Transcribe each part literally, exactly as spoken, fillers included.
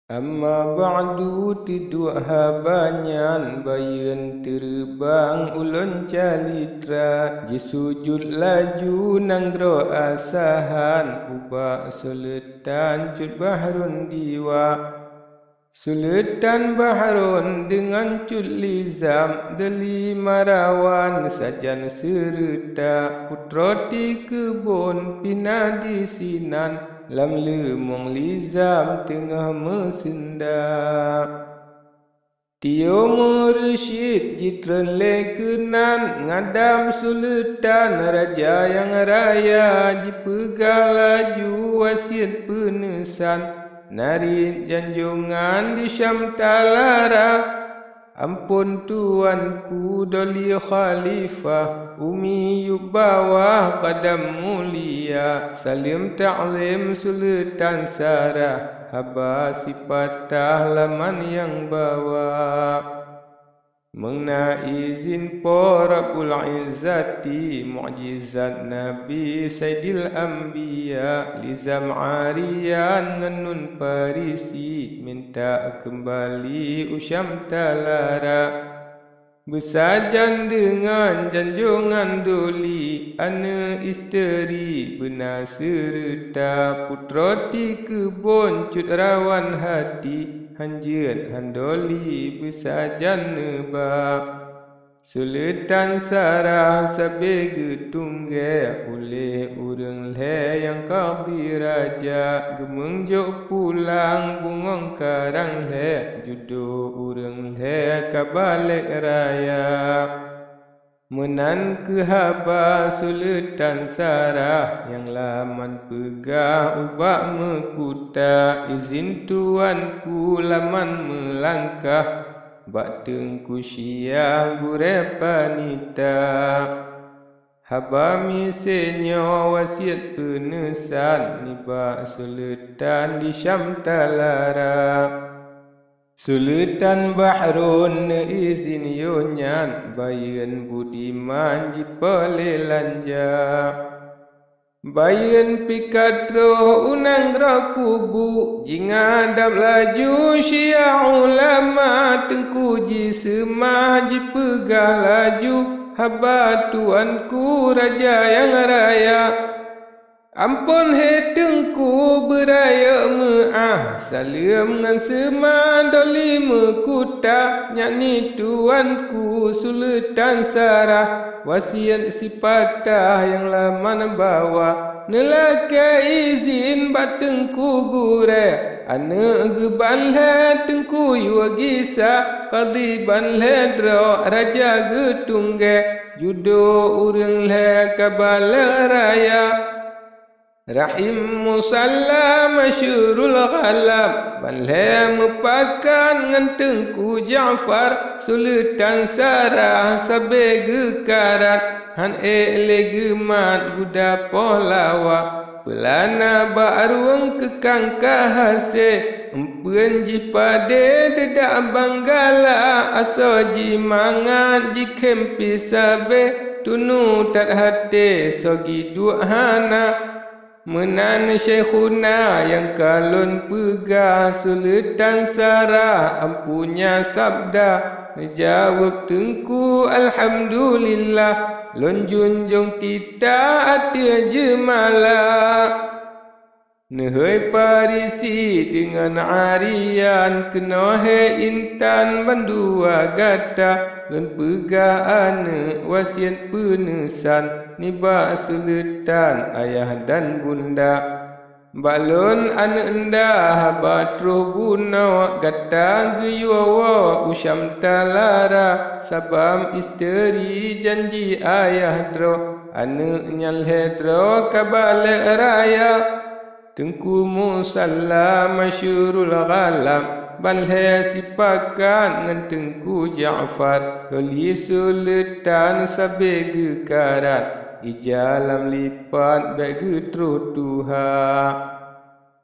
Amma ba'du, tiduek haba nyan bayeuen teureubang ulôn calitra, jisujut laju nanggroe Asahan ubak Suleutan Cut Bahrun Diwa. Suleutan Bahrun deungon Cut Lizam, Doli Marawan sajan seureuta, putroe ti keubon pih na disinan, lam leumong Lizam teungoh meuseunda. Tio Mursyid jitreun lé keunan, ngadam Suleutan raja nyang raya, jipeugah laju wasiet peuneusan, narit janjongan di Syam Talara. Amphon tuanku Doli Khalifah, umi yup bawah kadam mulia, saleuem takzim Suleutan Sarah, haba sipatah laman nyang bawa. Meuna izin Po Rabbul Izzati, mukjizat Nabi Saidil Anbiya, Lizam Arian ngon Nun Parisi minta keumbali u Syam Talara. Beusajan deungon janjongan Doli, aneuk isteuri beuna seureuta, putroe ti keubon cut rawan hati, han jeuet han Doli beusajan neuba. Suleutan Sarah sabe geutunggée, uléh ureuëng lhée nyang kadhi raja, geumeunjok pulang bungöng karang lhée, judoe ureuëng lhée ka balek raya. Meunan kheueh haba Suleutan Sarah nyang laman peugah ubak meukuta, izin tuanku laman meulangkah bak Teungku Syiah gurée panita. Haba miseue nyoe wasiet peuneusan nibak Suleutan di Syam Talara. Suleutan Bahrun neuizin yoh nyan bayeuen budiman jipeuleulanja. Bayeuen pih ka troh u nanggroe kubu, jingadab laju Syiah ulama, teungku jiseumah jipeugah laju haba tuanku raja nyang raya. Amphon he teungku beurayeuk meuáh, saleuem ngon seumah Doli meukuta, nyan ni tuanku Suleutan Sarah, wasiet sipatah nyang laman bawa. Neulakée izin bak teungku gurée, aneuk geuh ban lhée teungku yue gisa, kadhi ban lhée droe raja geutunggée, judoe ureuëng lhée ka balek raya. Rahim Musalla Masyurul Ghalam, ban lhée meupakat ngon Teungku Ja'far, Suleutan Sarah sabe geukarat, han ék lé geumat guda poh lawa. Peulana bak rueng keukang ka hase, eumpeuen jipadé deudak banggala, asoe jimangat jikhém pih sabe, tunu that haté soe giduek hana. Meunan Syaikhuna nyang ka lôn peugah, Suleutan Sarah ampunya sabda, neujaweueb Teungku, "Alhamdulillah, lôn junjong tita ateueh jeumala." Neuhôi Parisi deungon Arian, keunoe he intan bandua gata, lôn peugah aneuk wasiet peuneusan nibak Suleutan ayah dan bunda. Bak lôn aneuk nda haba troh bunoe, gata geuyue woe u Syam Talara, sabab isteuri janji ayah droe, aneuk nyan lhée droe ka balek raya. Teungku Musalla Masyurul Ghalam, ban lhée sipakat ngon Teungku Ja'far, Doli Suleutan sabe geukarat, ija lam lipat bék geutroh tuha.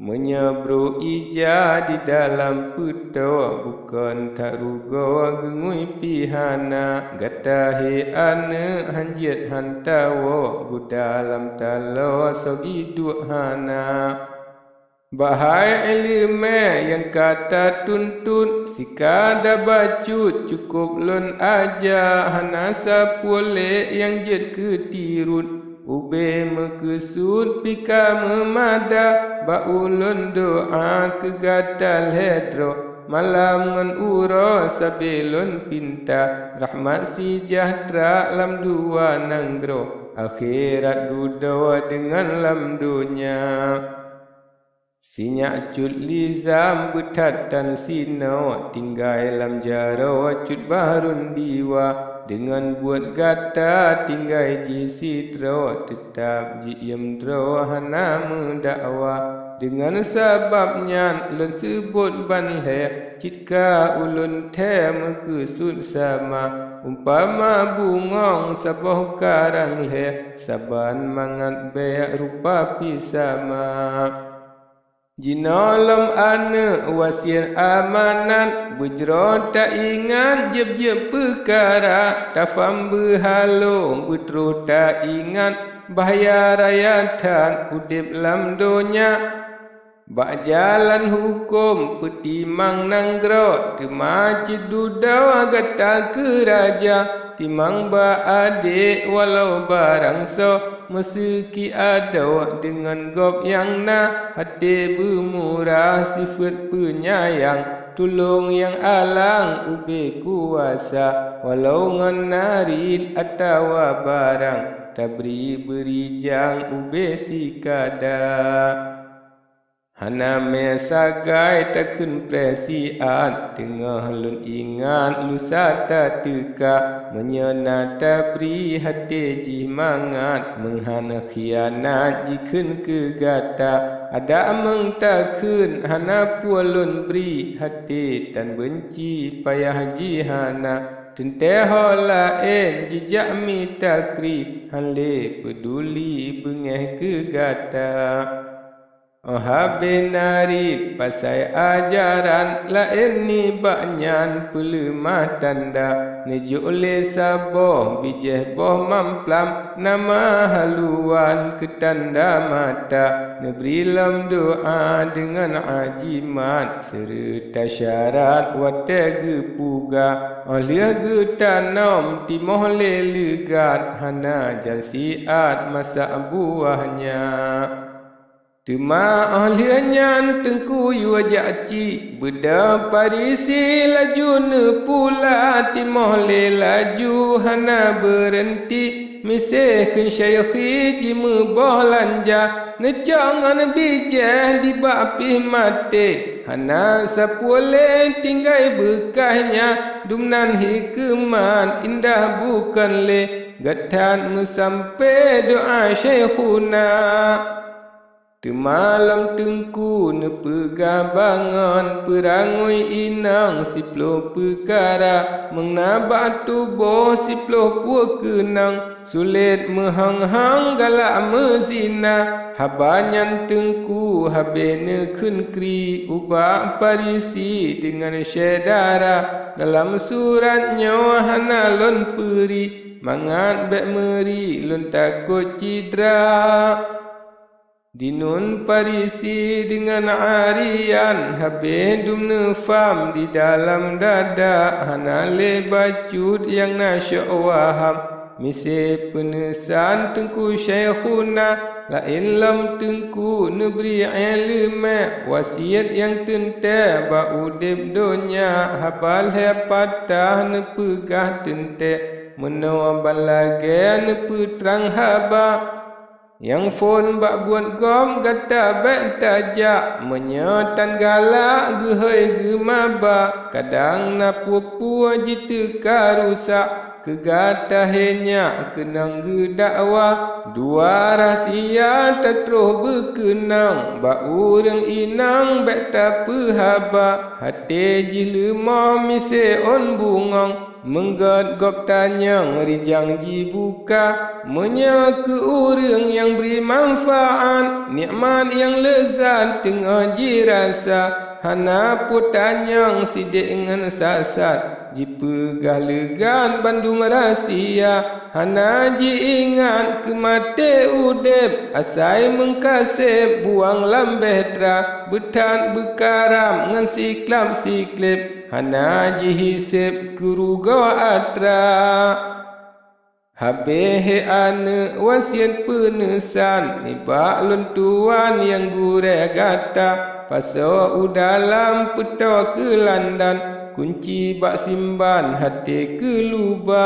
Meunyoe brok ija di dalam peutoe, bukon that rugoe geungui pih hana, gata he aneuk han jeuet han tawoe, guda lam taloe soe giduek hana. Bahai iéleumé nyang ka tatuntut, sikada bacut cukôp lôn aja, hana sapeue lé nyang jeuet keu tirot. Ubé meukeusut pih ka meumada, bak ulôn doá keu gata lhée droe. Malam ngon uroe sabé lôn pinta, rahmat seujahteura lam dua nanggroe, akhirat dudoe deungon lam donya. Sinyak cut lizam beuthat tan sinoe, tinggai lam jaroe cut barôn diwa. Deungon buet gata tinggai jih sidroe, teutab jiyiem droe hana meudakwa. Deungon sabab nyan lôn seubot ban lhée, cit ka ulôn thée meukeusut sama. Umpama bungöng saboh karang lhée, saban mangat bék rupa pih sama. Jinoe lom aneuëk wasiet amanat, beujroe taingat jeueb-jeueb peukara, tafam beuhalo beutroh taingat, bahya raya that udeb lam donya. Bak jalan huköm peutimang nanggroe, teuma cit dudoe gata keu raja, timang bak adék walau barangsoe. Meuseuki adoe deungon gob nyang na, até beumurah sifeuet peunyayang, tulông nyang alang ubé kuasa. Walau ngon narit atawa barang, tabri beurijang ubé sikada. Hana mé sagai takheun preh siat, teungoh lôn ingat lusa tateuka. Meunyoe na tabri até jih mangat, meuhan khianat jikheun keu gata. Adak meutakheun hana peue lôn bri, até tan beunci payah jih hana. Teuntée ho laén jijak mita kri, hán lé peuduli beungéh keu gata. Óh habéh narit pasai ajaran, laén nibak nyan peuleumah tanda. Neujok lé saboh bijéh boh mamplam, nama haluan keu tanda mata. Neubri lom doá deungon ajimat, seureuta syarat watée geupuga. Óh lheueh geutanom timoh lé leugat, hana jan siat masak buah nyan. Teuma óh lheueh nyan teungku yue jak cit, beudôh Farisi laju neupula timoh lé laju hana beureunti. Miseue kheun syekh jimeubôh lanja, neucok ngon bijéh dibak pih maté. Hana sapeue lé tinggai beukah nyan, dumnan hikeumat indah bukon lé, gét that meusampé doá syaikhuna. Teuma lom teungku neupeugah bangon, peurangui inong siploh peukara, meuna bak tuboh siploh pue keunong, sulet meuhong-hong galak meuzina. Haba nyan teungku habéh neukheun kri ubak Farisi deungon syedara. Dalam surat nyoe hana lôn peuri, mangat bék meuri lôn takot cidra. Di nun Farisi deungon Arian habéh dum neufam di dalam dada, hana lé bacut nyang na syok waham. Miseue peuneusan teungku syaikhuna, laén lom teungku neubri iéleumé, wasiet nyang teuntée bak udeb donya, haba lhée patah neupeugah teuntée, meunoe ban lagée neupeutrang haba. Nyang phon bak buet gob gata bék tajak, meunyoe tan galak geuhôi geumaba, kadang na peue-peue jiteuka rusak. Keu gata hé nyak keunong geudakwa, dua rahsia tatroh beukeunong, bak ureuëng inong bék tapeuhaba, até jih leumo miseue ôn bungöng. Meugét gob tanyong rijang jibuka, meunyoe keu ureuëng nyang bri manfaát, nikmat nyang leuzat teungoh jirasa, hana peue tanyong sidék ngon sasat. Jipeugah leugan bandum rahsia, hana jiingat keu maté udeb, asai meukaseb buang lam bahtera, beuthat beukaram ngon siklab-sikleb, hana jihiseb keu rugoe atra. Habéh he aneuëk, wasiet peuneusan nibak lôn tuan nyang gurée gata, pasoe u dalam peutoe keulandan, kunci bak simban até keuh luba.